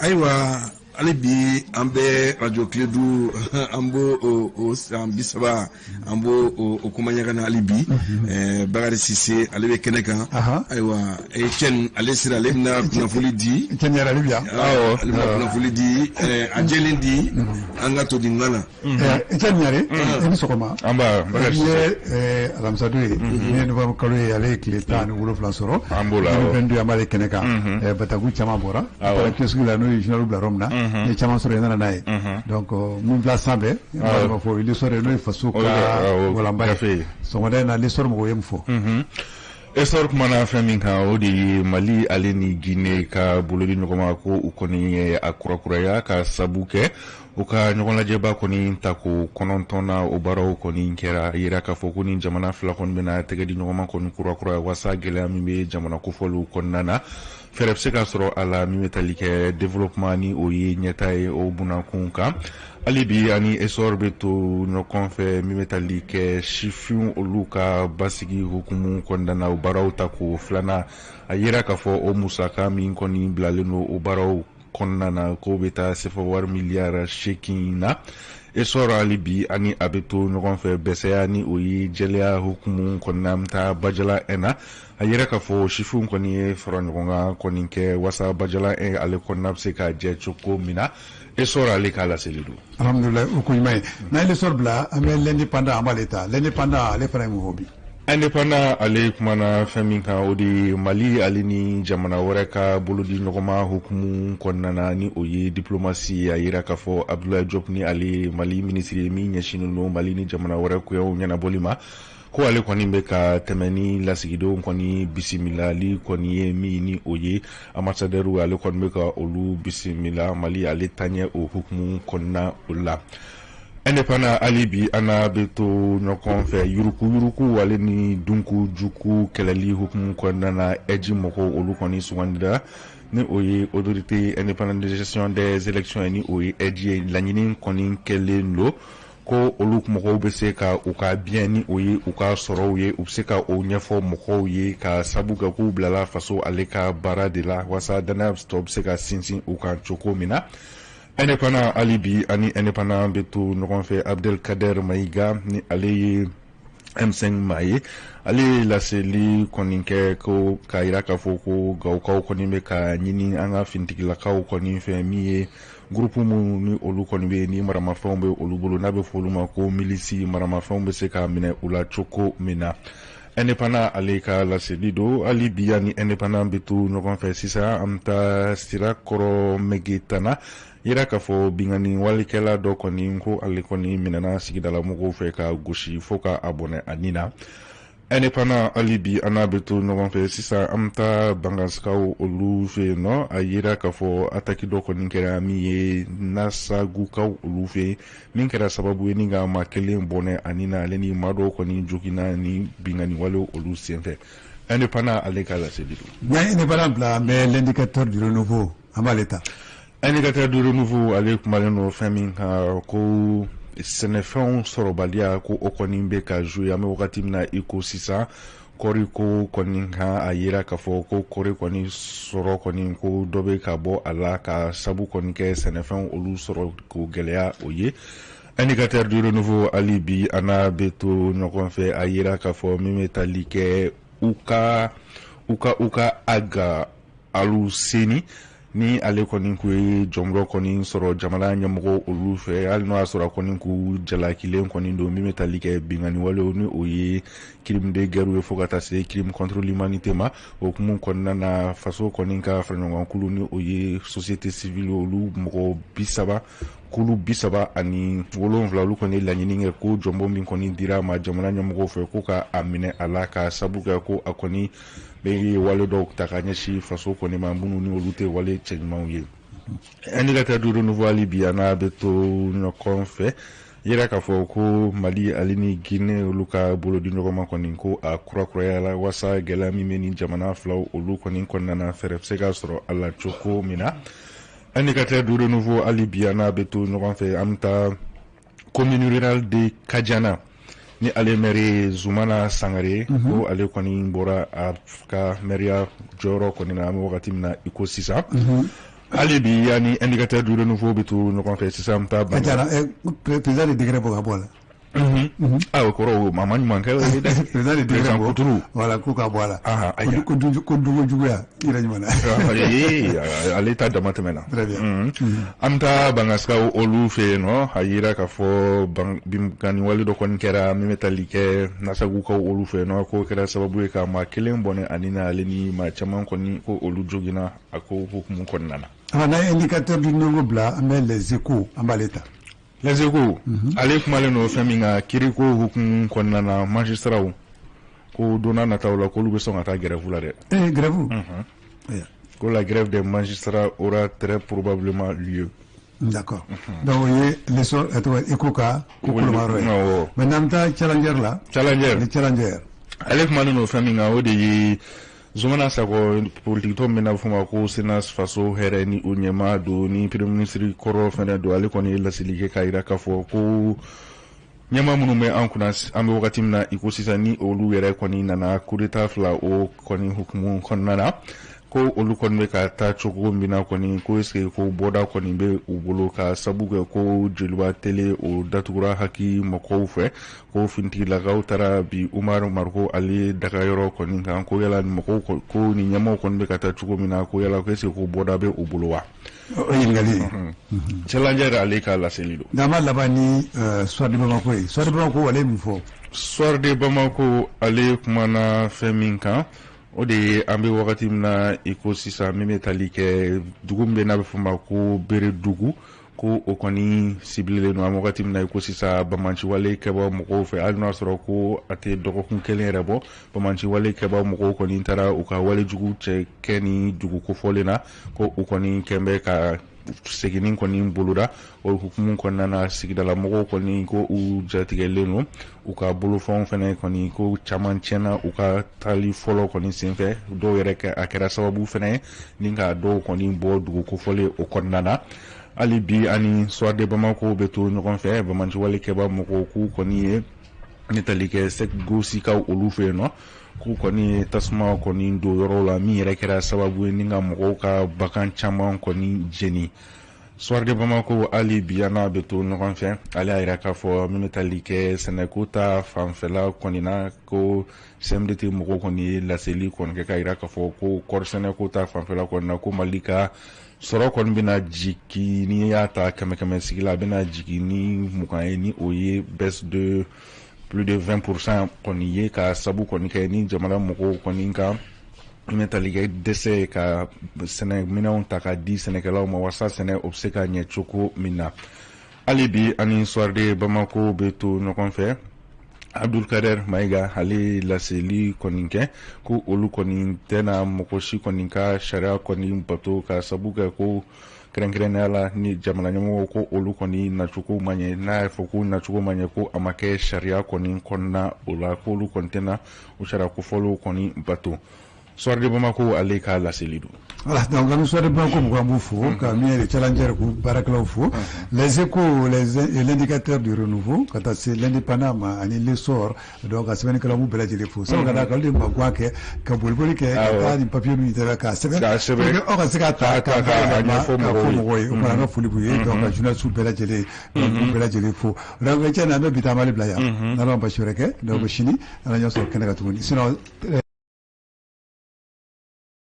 Ayiwa, hali bi an bɛ Radio Kledu, an b'o o san 30, an b'o o kuma ɲaga na hali bi. Bakari Sise, ale bɛ kɛnɛ kan. Ayiwa, Etienne, ale sera, ale bɛna kunnafoni di. Etienne yɛrɛ, ale bi yan. Awɔ, ale bɛna kunnafoni di, a jɛlen di an ka to di ŋa na. Etienne Ɲare, i ni sɔgɔma. An ba, Bakari Bi Sise. ye alamisadon ye, min ye novembre kalo ye, ale ye tile 17 sɔrɔ. An b'o la, awɔ. 2022, an b'ale kɛnɛ kan. Bataku caman bɔra. Taara kiosque la, n'o ye journal bila yɔrɔ min na, n ye caman sɔrɔ yen, n nana n'a ye. Donc mun bila sanfɛ, n b'a fɔ L'Essor ye, n'o ye faso ka walanba ye. Sɔgɔmada in na, L'Essor mɔgɔw ye mun fɔ? Essor kumana fɛn min kan, o de ye Mali ale ni Guinée ka bolodi ɲɔgɔn ma, ko u kɔni ye a kurakuraya ka sabu kɛ u ka ɲɔgɔnlajɛba kɔni tako 9 na. O baaraw kɔni kɛra yira k'a fɔ ko ni jamana fila kɔni bɛna tɛgɛ di ɲɔgɔn ma kɔni kurakuraya, walasa gɛlɛya min bɛ jamana kofɔliw kɔnɔna na, fɛɛrɛ bɛ se ka sɔrɔ a la min bɛ tali kɛ développement, ni o ye ɲɛta ye, o bunakun kan. Hali bi ani Essor bɛ to ɲɔgɔn fɛ, min bɛ tali kɛ sifinw olu ka basigi hukumu kɔnɔna na, o baaraw tako filanan, a yira k'a fɔ o musaka min kɔni bilalen don o baaraw kɔnɔna na, k'o bɛ taa sefa wari miliyari 8 na. Essor, hali bi ani a bɛ to ɲɔgɔn fɛ, bɛsɛya, ni o ye jɛlɛya hukumu kɔnɔna, an bɛ taa Bajala 1 na. A yira k'a fɔ sifinw kɔni ye fara ɲɔgɔn kan kɔni kɛ walasa Bajala 1 ale kɔnɔna bɛ se ka jɛ cogo min na. Essor ale k'a laseli don. Alhamdulilayi, o ko ɲuman ye. N'an ye L'Essor bila, an bɛ L'Indépendant, an b'ale ta. L'Indépendant, ale fana ye mun fɔ bi? Indépendant ale kumana fɛn min kan, o de ye Mali ale ni jamana wɛrɛ ka bolodi ɲɔgɔnma hukumu kɔnɔna na, ni o ye diplomatie ye. A yira k'a fɔ Abdoulaye Diop, ni ale ye Mali minisiri ye min ɲɛsinnen don Mali ni jamana wɛrɛ koɲɛw ɲɛnabɔli ma, ko ale kɔni bɛ ka tɛmɛ ni lasigidenw kɔni bisimilali kɔni ye, min ni o ye ambassadeur, ale kɔni bɛ ka olu bisimila Mali ale taɲɛ o hukumu kɔnɔna o la. Indépendant, hali bi an n'a bɛ to ɲɔgɔn fɛ, yurukuyuruku ale ni dunkujugu kɛlɛli hukumu kɔnɔna na, AIGE mɔgɔw olu kɔni sugandira, ni o ye Autorité indépendante de gestion des élections ye, ni o ye AIGE ye. Laɲini kɔni kɛlen don ko olu mɔgɔw bɛ se ka u ka biens, ni o ye u ka sɔrɔw ye, u bɛ se ka o ɲɛfɔ mɔgɔw ye, ka sabu kɛ k'u bilala faso ale ka baara de la, walasa danaya tɔ bɛ se ka sinsin u kan cogo min na. Indépendant, hali bi ani Indépendant bɛ to ɲɔgɔn fɛ, Abdelkader Mayiga, ni ale ye M5 maa ye, ale ye laseli kɔni kɛ ko k'a yira k'a fɔ ko Gawokaw kɔni bɛ ka ɲini an ka finitigilakaw kɔni fɛ, min ye groupe minnu ni olu kɔni bɛ yen ni maramafɛnw bɛ olu bolo, n'a bɛ fɔ olu ma ko milice, maramafɛnw bɛ se ka minɛ u la cogo min na. Indépendant ale ka laseli don. Hali bi ani Indépendant bɛ to ɲɔgɔn fɛ sisan, an bɛ taa Sirakɔrɔ Megetana, yira k'a fɔ binkanni walikɛla dɔ kɔni, ko ale kɔni minɛna sigidala mɔgɔw fɛ ka gosi fo ka a bɔnɛ a nin na. Indépendant, hali bi an n'a bɛ to ɲɔgɔn fɛ sisan, an bɛ taa Bangasikaw olu fɛ yen nɔ. A yira k'a fɔ attaque dɔ kɔni kɛra min ye Nasagukaw olu fɛ yen, min kɛra sababu ye ni ka maa kelen bɔnɛ a nin na, ale ni maa dɔw kɔni joginna ni binkanni walew olu senfɛ. Indépendant ale ka laseli don. N'an ye Indépendant bila, an bɛ L'Indicateur du Renouveau, an b'ale ta. Indicateur du Renouveau ale kumalen don fɛn min kan, ko sɛnɛfɛnw sɔrɔbaliya, ko o kɔni bɛ ka jouer an bɛ wagati min na i ko sisan kɔɔri ko kɔni kan. A yira k'a fɔ ko kɔɔri kɔni sɔrɔ kɔni, ko dɔ bɛ ka bɔ a la ka sabu kɔni kɛ sɛnɛfɛnw olu sɔrɔ ko gɛlɛya o ye. Indicateur du Renouveau, hali bi an n'a bɛ to ɲɔgɔn fɛ, a yira k'a fɔ min bɛ tali kɛ u ka aga Aluseni, ni ale kɔni kun ye jɔnjɔn kɔni sɔrɔ jamana ɲɛmɔgɔ olu fɛ, hali n'o y'a sɔrɔ a kɔni k'u jalakilen kɔni don min bɛ tali kɛ binkanni walew, ni o ye crime de guerre ye, fo ka taa se crime contre l'humanité ma. O hukumu kɔnɔna na, faso kɔni ka faraɲɔgɔnkulu, ni o ye société civile, olu mɔgɔ 30, kulu 37, olu kɔni ye laɲini kɛ ko jɔnbɔ min kɔni dira a ma jamana ɲɛmɔgɔw fɛ, ko ka a minɛ a la, ka sabu kɛ ko a kɔni bɛ wale dɔw ta ka ɲɛsin faso kɔni ma, minnu ni olu tɛ wale cɛɲumanw ye. Indicateur du Renouveau, hali bi a n'a bɛ to ɲɔgɔn fɛ, yira k'a fɔ ko Mali ale ni Guinée olu ka bolodi ɲɔgɔn ma kɔni, ko a kurakurayala, walasa gɛlɛya min bɛ ni jamana filaw olu kɔni kɔnɔna na, fɛɛrɛ bɛ se ka sɔrɔ a la cogo min na. Indicateur du Renouveau, hali bi a n'a bɛ to ɲɔgɔn fɛ, an bɛ taa commune rurale de Kadiana, ni ale maire ye Zumana Sangare, ko ale kɔni bɔra a ka maire jɔyɔrɔ kɔni na an bɛ wagati min na i ko sisan. Hali bi yanni Indicateur du Renouveau bɛ to ɲɔgɔn fɛ sisan, an bɛ taa. A jara président de décret bɔ ka bɔ a la. Ah, o kɔrɔ o maa ɲuman kɛ o ye dɛ. Président de décret bɔ, voilà, ko ka bɔ a la. Ko dunko juguya i yɛrɛ ɲuman na. Ee, ale ta dama tɛmɛna. Très bien. An bɛ taa Bangasikaw olu fɛ yen nɔ. A yira k'a fɔ binkanni wale dɔ kɔni kɛra min bɛ tali kɛ Nasagukaw olu fɛ yen nɔ, k'o kɛra sababu ye ka maa kelen bɔnɛ ani na, ale ni maa caman kɔni ko olu joginna a ko hukumu kɔnɔna na. Ah, n'an ye Indicateur du Renouveau bila, an bɛ Les Échos, an b'ale ta. Les Échos, ale kumalen don fɛn min kan, kiriko hukumu kɔnɔna na, magistrat ko don n'a nataw la k'olu bɛ sɔn ka taa grève la dɛ. Eh, grève. Ko la grève des magistrats aura très probablement lieu. D'accord. Donc o ye L'Essor, tɔgɔ Écho ka ko koloma yɔrɔ ye. Maintenant an bɛ taa Challenger la. Challenger. Le Challenger. Ale kumalen don fɛn min kan, o de ye Zumana Sakɔ, politikitɔn min n'a bɛ f'o ma ko CNAS Faso Hɛrɛ, ni o ɲɛmaa don, ni premier ministre kɔrɔ fɛnɛ don. Ale kɔni ye laseli kɛ k'a yira k'a fɔ ko ɲɛmaa minnu bɛ an kunna an bɛ wagati min na i ko sisan, ni olu yɛrɛ kɔni nana coup d'état fila o kɔni hukumu kɔnɔna na, ko olu kɔni bɛ ka taa cogo min na kɔni, ko est ce que ko bɔda kɔni bɛ u bolo, ka sabu kɛ ko Joliba Télé o datugura haki mɔgɔw fɛ, ko finitigilakaw taara bi Umaru Mariko ale dagayɔrɔ kɔni kan, ko yala ni mɔgɔw ko ni ɲɛmaaw kɔni bɛ ka taa cogo min na, ko yala ko est ce que ko bɔda bɛ u bolo wa? O ɲininkali ye. Challenger ale ka laseli don. N'an b'a laban ni Soir de Bamako ye. Soir de Bamako, ale ye mun fɔ? Soir de Bamako, ale kumana fɛn min kan, o de ye an bɛ wagati min na i ko sisan, min bɛ tali kɛ dugu min bɛ n'a bɛ fɔ o ma ko Beredugu, ko o kɔni sibilen don an bɛ wagati min na i ko sisan bamaciwale kɛbaa mɔgɔw fɛ. Hali n'a sɔrɔ ko a tɛ dɔgɔkun kelen yɛrɛ bɔ, bamaciwale kɛbaa mɔgɔw kɔni taara u ka walejugu cɛ kɛ ni dugu kofɔlen na, ko u kɔni kɛn bɛ ka seginni kɔni boloda. O hukumu kɔnɔna na, sigidala mɔgɔw kɔni ko u jatigɛlen don, u ka bolofɛnw fɛnɛ kɔni ko caman tiɲɛna u ka taali fɔlɔ kɔni senfɛ. Dɔw yɛrɛ kɛ a kɛra sababu fɛnɛ ye ni ka dɔw kɔni bɔ dugu kofɔlen o kɔnɔna na. Hali bi ani Soir de Bamako bɛ to ɲɔgɔn fɛ. Bamaciwale kɛba mɔgɔw k'u kɔni ye ne tali kɛ Gosikaw olu fɛ yen nɔ, k'u kɔni ye tasuma kɔni don yɔrɔw la, min yɛrɛ kɛra sababu ye ni ka mɔgɔw ka bagan caman kɔni jeni. Soir de Bamako, hali bi an n'a bɛ to ɲɔgɔn fɛ. Ale y'a yira k'a fɔ min bɛ tali kɛ sɛnɛko ta fanfɛla kɔni na, ko CMDT mɔgɔw kɔni ye laseli kɔni kɛ k'a yira k'a fɔ ko kɔɔri sɛnɛko ta fanfɛla kɔni na, ko Mali ka sɔrɔ kɔni bɛna jigin. N'i y'a ta kɛmɛ kɛmɛ sigi la, a bɛna jigin ni 20 ye, ni o ye baisse de plus de 20% kɔni ye, ka sabu kɔni kɛ ni jamana mɔgɔw kɔni ka min bɛ tali kɛ dɛsɛ ye ka sɛnɛminɛnw ta ka di sɛnɛkɛlaw ma walasa sɛnɛ o bɛ se ka ɲɛ cogo min na. Hali bi ani Soir de Bamako bɛ to ɲɔgɔn fɛ. Abdulkader Mayiga, ale ye laseli kɔni kɛ ko olu kɔni tɛna mɔgɔ si kɔni ka sariya kɔni bato, ka sabu kɛ ko kɛrɛnkɛrɛnnenya la ni jamana ɲɛmɔgɔw ko olu kɔni nacogo ma ɲɛ. N'a y'a fɔ ko nacogo ma ɲɛ, ko a ma kɛ sariya kɔni kɔnɔna o la, k'olu kɔni tɛna o sariya kofɔlenw kɔni bato. Soir de Bamako, ale ka laseli don. Voilà, donc an bɛ Soir de Bamako mɔgɔw, an b'u fo, ka min ye Challenger k'u baarakɛlaw fo, Les Échos, les l'Indicateur du Renouveau, ka taa se L'Indépendant ma ani L'Essor. Donc ka sɛbɛnnikɛlaw b'u bɛɛ lajɛlen fo, sabu ka d'a kan olu de maguwan kɛ ka boliboli kɛ ka taa nin papier ninnu sɛbɛn k'a sɛbɛn k'a sɛbɛn pour que aw ka se k'a ta k'a k'a ɲɛfɔ k'a fɔ mɔgɔw ye. Mɔgɔw ye. O fana, an ka foli b'u ye. Donc ka journalistes bɛɛ lajɛlen, donc k'u bɛɛ lajɛlen fo. Donc cɛ, an bɛ bi ta, an b'ale bila yan. N'Ala ma basi wɛrɛ kɛ, donc sini an na ɲɔgɔn sɔrɔ kɛnɛ kan tuguni. Sinon